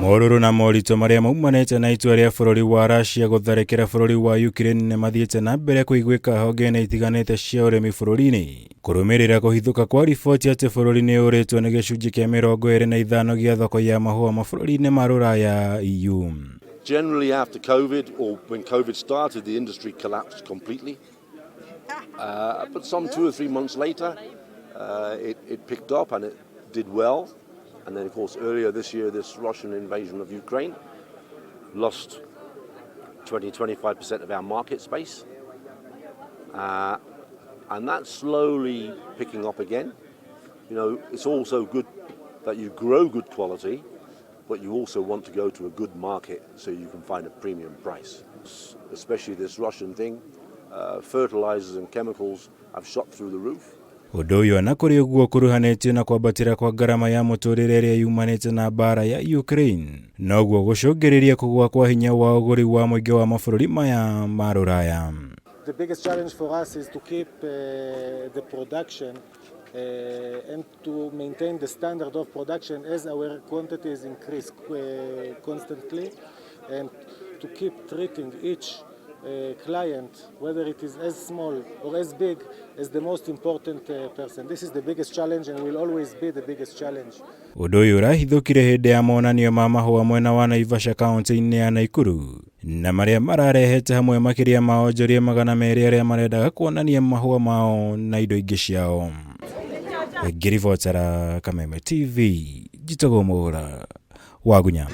Morũrũ na moritũ marĩa maumanĩte na itua rĩa bũrũri wa Russia gũtharĩkĩra bũrũri wa Ukraine nĩ mathiĩte na mbere kũiguĩka honge-inĩ itiganĩte cia ũrĩmi bũrũri-inĩ. Kũrũmĩrĩra kũhithũka kwa riboti atĩ bũrũri nĩ ũrĩtwo nĩ gĩcunjĩ kĩa 25 gĩa thoko ya mahũa mabũrũri-inĩ ma Rũraya EU. Generally after COVID, or when COVID started, the industry collapsed completely. But some 2 or 3 months later, it picked up and it did well. And then, of course, earlier this year, this Russian invasion of Ukraine lost 20 25% of our market space. And that's slowly picking up again. It's also good that you grow good quality, but you also want to go to a good market so you can find a premium price. Especially this Russian thing, fertilizers and chemicals have shot through the roof. Ũndũ ũyũ ona kũrĩ ũguo ũkuruhanĩtio na kwambatĩra kwa ngarama ya mũtũrĩre ĩrĩa yumanĩte na mbara ya Ukraine, noguo gũcũngĩrĩria kũgũa kwa hinya wa ũgũri wa mũingĩ wa mabũrũri maya ma Rũraya. The biggest challenge for us is to keep the production and to maintain the standard of production as our quantities increase constantly, and to keep treating each client, whether it is as small or as big, as the most important person. This is the biggest challenge and will always be the biggest challenge. Ũndũ ũyũ ũrahithũkire hĩndĩ ya monanio ma mahũa mwena wa Naivasha, kaunti-inĩ ya Naikuru, na marĩa mararehete hamwe makĩria ma onjoria 200 arĩa marendaga kuonania mahũa mao na indo ingĩ ciao. Ngĩribotera Kameme TV, njĩtagwo Mũhũra wa Gunya.